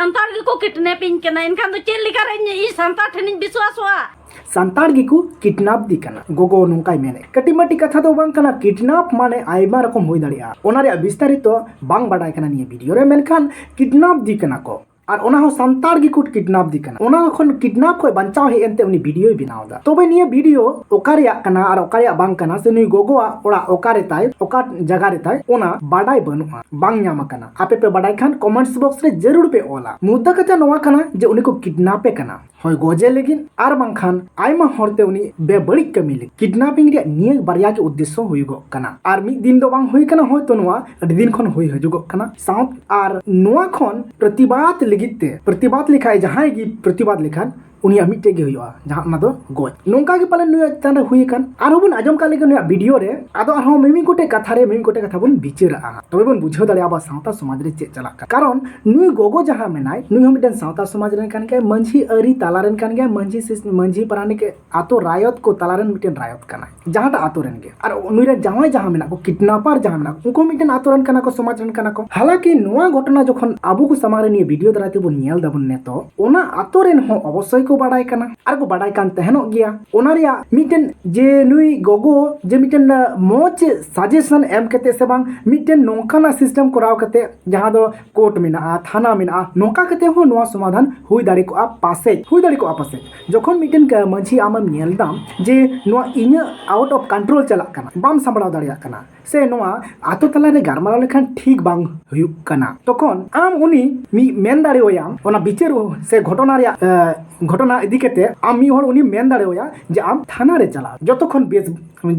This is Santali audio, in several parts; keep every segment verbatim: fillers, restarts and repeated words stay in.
ᱥᱟᱱᱛᱟᱲ ᱜᱮᱠᱚ ᱠᱤᱰᱱᱮᱯᱤᱧ ᱠᱟᱱᱟ, ᱮᱱᱠᱷᱟᱱ ᱫᱚ ᱪᱮᱫ ᱞᱮᱠᱟᱨᱮ ᱤᱧ ᱥᱟᱱᱛᱟᱲ ᱴᱷᱮᱱᱤᱧ ᱵᱤᱥᱣᱟᱥᱚᱜᱼᱟ? ᱥᱟᱱᱛᱟᱲ ᱜᱮᱠᱚ ᱠᱤᱰᱱᱟᱯ ᱫᱤ ᱠᱟᱱᱟ ᱜᱚᱜᱚ, ᱱᱚᱝᱠᱟᱭ ᱢᱮᱱᱮᱫ᱾ ᱠᱟᱹᱴᱤᱡ ᱢᱟᱹᱴᱤᱡ ᱠᱟᱛᱷᱟ ᱫᱚ ᱵᱟᱝ ᱠᱟᱱᱟ, ᱠᱤᱰᱱᱟᱯ ᱢᱟᱱᱮ ᱟᱭᱢᱟ ᱨᱚᱠᱚᱢ ᱦᱩᱭ ᱫᱟᱲᱮᱭᱟᱜᱼᱟ, ᱚᱱᱟ ᱨᱮᱭᱟᱜ ᱵᱤᱥᱛᱟᱨᱤᱛᱚ ᱵᱟᱝ ᱵᱟᱰᱟᱭ ᱠᱟᱱᱟ ᱱᱤᱭᱟᱹ ᱵᱷᱤᱰᱤᱭᱳ ᱨᱮ, ᱢᱮᱱᱠᱷᱟᱱ ᱠᱤᱰᱱᱟᱯ ᱫᱤ ᱠᱟᱱᱟ ᱠᱚ᱾ ᱟᱨ ᱚᱱᱟ ᱦᱚᱸ ᱥᱟᱱᱛᱟᱲ ᱜᱮᱠᱚ ᱠᱤᱰᱱᱟᱯ ᱫᱤ ᱠᱟᱱᱟ᱾ ᱚᱱᱟ ᱠᱷᱚᱱ ᱠᱤᱰᱱᱟᱯ ᱠᱷᱚᱱ ᱵᱟᱧᱪᱟᱣ ᱦᱮᱡ ᱮᱱᱛᱮ ᱩᱱᱤ ᱵᱷᱤᱰᱤᱭᱳᱭ ᱵᱮᱱᱟᱣ ᱮᱫᱟ᱾ ᱛᱚᱵᱮ ᱱᱤᱭᱟᱹ ᱵᱷᱤᱰᱤᱭᱳ ᱚᱠᱟ ᱨᱮᱭᱟᱜ ᱠᱟᱱᱟ ᱟᱨ ᱚᱠᱟ ᱨᱮᱭᱟᱜ ᱵᱟᱝ ᱠᱟᱱᱟ, ᱥᱮ ᱱᱩᱭ ᱜᱚᱜᱚᱣᱟᱜ ᱚᱲᱟᱜ ᱚᱠᱟ ᱨᱮ ᱛᱟᱭ, ᱚᱠᱟ ᱡᱟᱭᱜᱟ ᱨᱮ ᱛᱟᱭ, ᱚᱱᱟ ᱵᱟᱰᱟᱭ ᱵᱟᱹᱱᱩᱜᱼᱟ, ᱵᱟᱝ ᱧᱟᱢ ᱟᱠᱟᱱᱟ᱾ ᱟᱯᱮ ᱯᱮ ᱵᱟᱰᱟᱭ ᱠᱷᱟᱱ ᱠᱚᱢᱮᱱᱴᱥ ᱵᱚᱠᱥ ᱨᱮ ᱡᱟᱹᱨᱩᱲ ᱯᱮ ᱚᱞᱟ᱾ ᱢᱩᱫᱽᱫᱟ ᱠᱟᱛᱷᱟ ᱱᱚᱣᱟ ᱠᱟᱱᱟ ᱡᱮ ᱩᱱᱤ ᱠᱚ ᱠᱤᱰᱱᱟᱯᱮ ᱠᱟᱱᱟ, ᱦᱳᱭ ᱜᱚᱡᱮ ᱞᱟᱹᱜᱤᱫ, ᱟᱨ ᱵᱟᱝᱠᱷᱟᱱ ᱟᱭᱢᱟ ᱦᱚᱲᱛᱮ ᱩᱱᱤ ᱵᱮᱵᱟᱹᱲᱤᱡ ᱠᱟᱹᱢᱤ ᱞᱟᱹᱜᱤᱫ᱾ ᱠᱤᱰᱱᱟᱯᱤᱝ ᱨᱮᱭᱟᱜ ᱱᱤᱭᱟᱹ ᱵᱟᱨᱭᱟ ᱜᱮ ᱩᱫᱽᱫᱮᱥᱥᱚ ᱦᱩᱭᱩᱜᱚᱜ ᱠᱟᱱᱟ᱾ ᱟᱨ ᱢᱤᱫ ᱫᱤᱱ ᱫᱚ ᱵᱟᱝ ᱦᱩᱭ ᱠᱟᱱᱟ, ᱦᱳᱭᱛᱳ ᱱᱚᱣᱟ ᱟᱹᱰᱤ ᱫᱤᱱ ᱠᱷᱚᱱ ᱦᱩᱭ ᱦᱤᱡᱩᱜᱚᱜ ᱠᱟᱱᱟ᱾ ᱥᱟᱶ ᱟᱨ ᱱᱚᱣᱟ ᱠᱷᱚᱱ ᱯᱨᱚᱛᱤᱵᱟᱫ ᱞᱟᱹᱜᱤᱫ ᱛᱮ, ᱯᱨᱚᱛᱤᱵᱟᱫ ᱞᱮᱠᱷᱟᱡ ᱡᱟᱦᱟᱸᱭ ᱜᱮ ᱯᱨᱚᱛᱤᱵᱟᱫ ᱞᱮᱠᱷᱟᱱ, ᱩᱱᱤᱭᱟᱜ ᱢᱤᱫᱴᱮᱡ ᱜᱮ ᱦᱩᱭᱩᱜᱼᱟ, ᱡᱟᱦᱟᱸ ᱚᱱᱟ ᱫᱚ ᱜᱚᱡ᱾ ᱱᱚᱝᱠᱟ ᱜᱮ ᱯᱟᱞᱮᱱ ᱱᱩᱭᱟᱜ ᱪᱮᱛᱟᱱ ᱨᱮ ᱦᱩᱭ ᱟᱠᱟᱱ᱾ ᱟᱨᱦᱚᱸ ᱵᱚᱱ ᱟᱸᱡᱚᱢ ᱠᱟᱜ ᱞᱮᱜᱮ ᱱᱩᱭᱟᱜ ᱵᱷᱤᱰᱤᱭᱳ ᱨᱮ᱾ ᱟᱫᱚ ᱟᱨᱦᱚᱸ ᱢᱤᱢᱤᱫ ᱜᱚᱴᱮᱡ ᱠᱟᱛᱷᱟ ᱨᱮ ᱢᱤᱢᱤᱫ ᱜᱚᱴᱮᱡ ᱠᱟᱛᱷᱟ ᱵᱚᱱ ᱵᱤᱪᱟᱹᱨᱟᱜᱼᱟ, ᱛᱚᱵᱮ ᱵᱚᱱ ᱵᱩᱡᱷᱟᱹᱣ ᱫᱟᱲᱮᱭᱟᱜᱼᱟ ᱟᱵᱚ ᱥᱟᱶᱛᱟ ᱥᱚᱢᱟᱡᱽ ᱨᱮ ᱪᱮᱫ ᱪᱟᱞᱟᱜ ᱠᱟᱱᱟ᱾ ᱠᱟᱨᱚᱱ ᱱᱩᱭ ᱜᱚᱜᱚ ᱡᱟᱦᱟᱸ ᱢᱮᱱᱟᱭ, ᱱᱩᱭ ᱦᱚᱸ ᱢᱤᱫᱴᱮᱱ ᱥᱟᱶᱛᱟ ᱥᱚᱢᱟᱡᱽ ᱨᱮᱱ ᱠᱟᱱ ᱜᱮᱭᱟᱭ, ᱢᱟᱹᱡᱷᱤ ᱟᱹᱨᱤ ᱛᱟᱞᱟ ᱨᱮᱱ ᱠᱟᱱ ᱜᱮᱭᱟᱭ, ᱢᱟᱹᱡᱷᱤ ᱥᱤᱥ-, ᱢᱟᱹᱡᱷᱤ ᱯᱟᱨᱟᱱᱤᱠ ᱟᱛᱳ ᱨᱟᱭᱚᱛ ᱠᱚ ᱛᱟᱞᱟ ᱨᱮᱱ ᱢᱤᱫᱴᱮᱱ ᱨᱟᱭᱚᱛ ᱠᱟᱱᱟᱭ, ᱡᱟᱦᱟᱸᱴᱟᱜ ᱟᱛᱳ ᱨᱮᱱ ᱜᱮ᱾ ᱟᱨ ᱱᱩᱭ ᱨᱮᱱ ᱡᱟᱶᱟᱭ ᱡᱟᱦᱟᱸ ᱢᱮᱱᱟᱜ ᱠᱚ, ᱠᱤᱰᱱᱟᱯᱟᱨ ᱡᱟᱦᱟᱸ ᱢᱮᱱᱟᱜ ᱠᱚ, ᱩᱱᱠᱩ ᱢᱤᱫᱴᱮᱱ ᱟᱛᱳ ᱨᱮᱱ ᱠᱟᱱᱟ ᱠᱚ, ᱥᱚᱢᱟᱡᱽ ᱨᱮᱱ ᱠᱟᱱᱟ ᱠᱚ᱾ ᱦᱟᱞᱟᱝᱠᱤ ᱱᱚᱣᱟ ᱜᱷᱚᱴᱚᱱᱟ ᱡᱚᱠᱷᱚᱱ ᱟᱵᱚ ᱠᱚ ᱥᱟᱢᱟᱝ ᱨᱮ ᱱᱤᱭᱟᱹ ᱵᱷᱤᱰᱤᱭᱳ ᱫᱟᱨᱟᱭ ᱛᱮᱵᱚᱱ ᱧᱮᱞ ᱫᱟᱵᱚᱱ ᱱᱤᱛᱚᱜ, ᱚᱱᱟ ᱟᱛᱳ ᱨᱮᱱ ᱦᱚᱸ ᱚᱵᱚᱥᱥᱳᱭ ᱠᱚ ᱵᱟᱰᱟᱭ ᱠᱟᱱᱟ ᱟᱨ ᱠᱚ ᱵᱟᱰᱟᱭ ᱠᱟᱱ ᱛᱟᱦᱮᱱᱚᱜ ᱜᱮᱭᱟ᱾ ᱚᱱᱟ ᱨᱮᱭᱟᱜ ᱢᱤᱫᱴᱮᱱ ᱡᱮ ᱱᱩᱭ ᱜᱚᱜᱚ ᱡᱮ ᱢᱤᱫᱴᱮᱱ, ᱟᱸ, ᱢᱚᱡᱽ ᱥᱟᱡᱮᱥᱚᱱ ᱮᱢ ᱠᱟᱛᱮ ᱥᱮ ᱵᱟᱝ ᱢᱤᱫᱴᱮᱱ ᱱᱚᱝᱠᱟᱱᱟᱜ ᱥᱤᱥᱴᱮᱢ ᱠᱚᱨᱟᱣ ᱠᱟᱛᱮ ᱡᱟᱦᱟᱸ ᱫᱚ ᱠᱳᱨᱴ ᱢᱮᱱᱟᱜᱼᱟ, ᱛᱷᱟᱱᱟ ᱢᱮᱱᱟᱜᱼᱟ, ᱱᱚᱝᱠᱟ ᱠᱟᱛᱮ ᱦᱚᱸ ᱱᱚᱣᱟ ᱥᱚᱢᱟᱫᱷᱟᱱ ᱦᱩᱭ ᱫᱟᱲᱮ ᱠᱚᱜᱼᱟ ᱯᱟᱥᱮᱡ, ᱦᱩᱭ ᱫᱟᱲᱮ ᱠᱚᱜᱼᱟ ᱯᱟᱥᱮᱡ᱾ ᱡᱚᱠᱷᱚᱱ ᱢᱤᱫᱴᱮᱱ ᱠᱟ-, ᱢᱟᱹᱡᱷᱤ ᱟᱢᱮᱢ ᱧᱮᱞ ᱫᱟᱢ ᱡᱮ ᱱᱚᱣᱟ ᱤᱧᱟᱹᱜ out of control ᱪᱟᱞᱟᱜ ᱠᱟᱱᱟ, ᱵᱟᱢ ᱥᱟᱢᱵᱲᱟᱣ ᱫᱟᱲᱮᱭᱟᱜ ᱠᱟᱱᱟ, ᱥᱮ ᱱᱚᱣᱟ ᱟᱛᱳ ᱛᱟᱞᱟᱨᱮ ᱜᱟᱞᱢᱟᱨᱟᱣ ᱞᱮᱠᱷᱟᱱ ᱴᱷᱤᱠ ᱵᱟᱝ ᱦᱩᱭᱩᱜ ᱠᱟᱱᱟ, ᱛᱚᱠᱷᱚᱱ ᱟᱢ ᱩᱱᱤ ᱢᱤᱫ ᱢᱮᱱ ᱫᱟᱲᱮᱣᱟᱭᱟᱢ ᱚᱱᱟ ᱵᱤᱪᱟᱹᱨ ᱥᱮ ᱜᱷᱚᱴᱚᱱᱟ ᱨᱮᱭᱟᱜ, ᱮ, ᱜᱷᱚᱴᱚᱱᱟ ᱤᱫᱤ ᱠᱟᱛᱮ ᱟᱢ ᱢᱤᱫ ᱦᱚᱲ ᱩᱱᱤ ᱢᱮᱱ ᱫᱟᱲᱮᱣᱟᱭᱟ ᱡᱮ ᱟᱢ ᱛᱷᱟᱱᱟ ᱨᱮ ᱪᱟᱞᱟᱜ, ᱡᱚᱛᱚ ᱠᱷᱚᱱ ᱵᱮᱥ,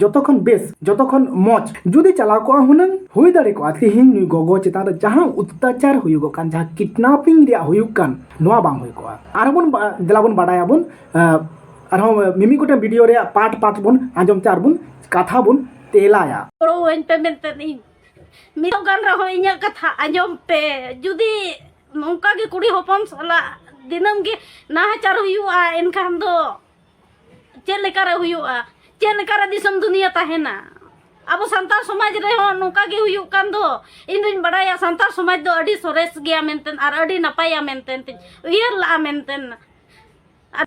ᱡᱚᱛᱚ ᱠᱷᱚᱱ ᱵᱮᱥ, ᱡᱚᱛᱚ ᱠᱷᱚᱱ ᱢᱚᱡᱽ ᱡᱩᱫᱤ ᱪᱟᱞᱟᱣ ᱠᱚᱜᱼᱟ ᱦᱩᱱᱟᱹᱝ, ᱦᱩᱭ ᱫᱟᱲᱮ ᱠᱚᱜᱼᱟ ᱛᱤᱦᱤᱧ ᱱᱩᱭ ᱜᱚᱜᱚ ᱪᱮᱛᱟᱱ ᱨᱮ ᱡᱟᱦᱟᱸ ᱚᱛᱛᱟᱪᱟᱨ ᱦᱩᱭᱩᱜᱚᱜ ᱠᱟᱱ, ᱡᱟᱦᱟᱸ ᱠᱤᱰᱱᱟᱯᱤᱝ ᱨᱮᱭᱟᱜ ᱦᱩᱭᱩᱜ ᱠᱟᱱ, ᱱᱚᱣᱟ ᱵᱟᱝ ᱦᱩᱭ ᱠᱚᱜᱼᱟ᱾ ᱟᱨᱦᱚᱸ ᱵᱚᱱ ᱵᱟ-, ᱫᱮᱞᱟ ᱵᱚᱱ ᱵᱟᱰᱟᱭᱟᱵᱚᱱ, ᱮ, ᱟᱨᱦᱚᱸ ᱢᱤᱢᱤᱫ ᱜᱚᱴᱮᱱ ᱵᱷᱤᱰᱤᱭᱳ ᱨᱮᱭᱟᱜ ᱯᱟᱨᱴ ᱯᱟᱨᱴ ᱵᱚᱱ ᱟᱸᱡᱚᱢ ᱛᱮ ᱟᱨ ᱵᱚᱱ ᱠᱟᱛᱷᱟ ᱵᱚᱱ ᱛᱮᱞᱟᱭᱟ᱾ ᱜᱚᱲᱚᱣᱟᱹᱧ ᱯᱮ ᱢᱮᱱᱛᱮ ᱤᱧ ᱢᱤᱫ ᱜᱟᱱ ᱨᱮᱦᱚᱸ ᱤᱧᱟᱹᱜ ᱠᱟᱛᱷᱟ ᱟᱸᱡᱚᱢ ᱯᱮ᱾ ᱡᱩᱫᱤ ᱱᱚᱝᱠᱟ ᱜᱮ ᱠᱩᱲᱤ ᱦᱚᱯᱚᱱ ᱥᱟᱞᱟᱜ ᱫᱤᱱᱟᱹᱢ ᱜᱮ ᱱᱟᱦᱟᱪᱟᱨ ᱦᱩᱭᱩᱜᱼᱟ, ᱮᱱᱠᱷᱟᱱ ᱫᱚ ᱪᱮᱫ ᱞᱮᱠᱟᱨᱮ ᱦᱩᱭᱩᱜᱼᱟ? ᱪᱮᱫ ᱞᱮᱠᱟᱨᱮ ᱫᱤᱥᱚᱢ ᱫᱩᱱᱤᱭᱟᱹ ᱛᱟᱦᱮᱱᱟ? ᱟᱵᱚ ᱥᱟᱱᱛᱟᱲ ᱥᱚᱢᱟᱡᱽ ᱨᱮᱦᱚᱸ ᱱᱚᱝᱠᱟ ᱜᱮ ᱦᱩᱭᱩᱜ ᱠᱟᱱ ᱫᱚ᱾ ᱤᱧ ᱫᱩᱧ ᱵᱟᱲᱟᱭᱟ ᱥᱟᱱᱛᱟᱲ ᱥᱚᱢᱟᱡᱽ ᱫᱚ ᱟᱹᱰᱤ ᱥᱚᱨᱮᱥ ᱜᱮᱭᱟ ᱢᱮᱱᱛᱮ ᱟᱨ ᱟᱹᱰᱤ ᱱᱟᱯᱟᱭᱟ ᱢᱮᱱᱛᱮ ᱛᱤᱧ ᱩᱭᱦᱟᱹᱨ ᱞᱟᱜᱼᱟ ᱢᱮᱱᱛᱮ᱾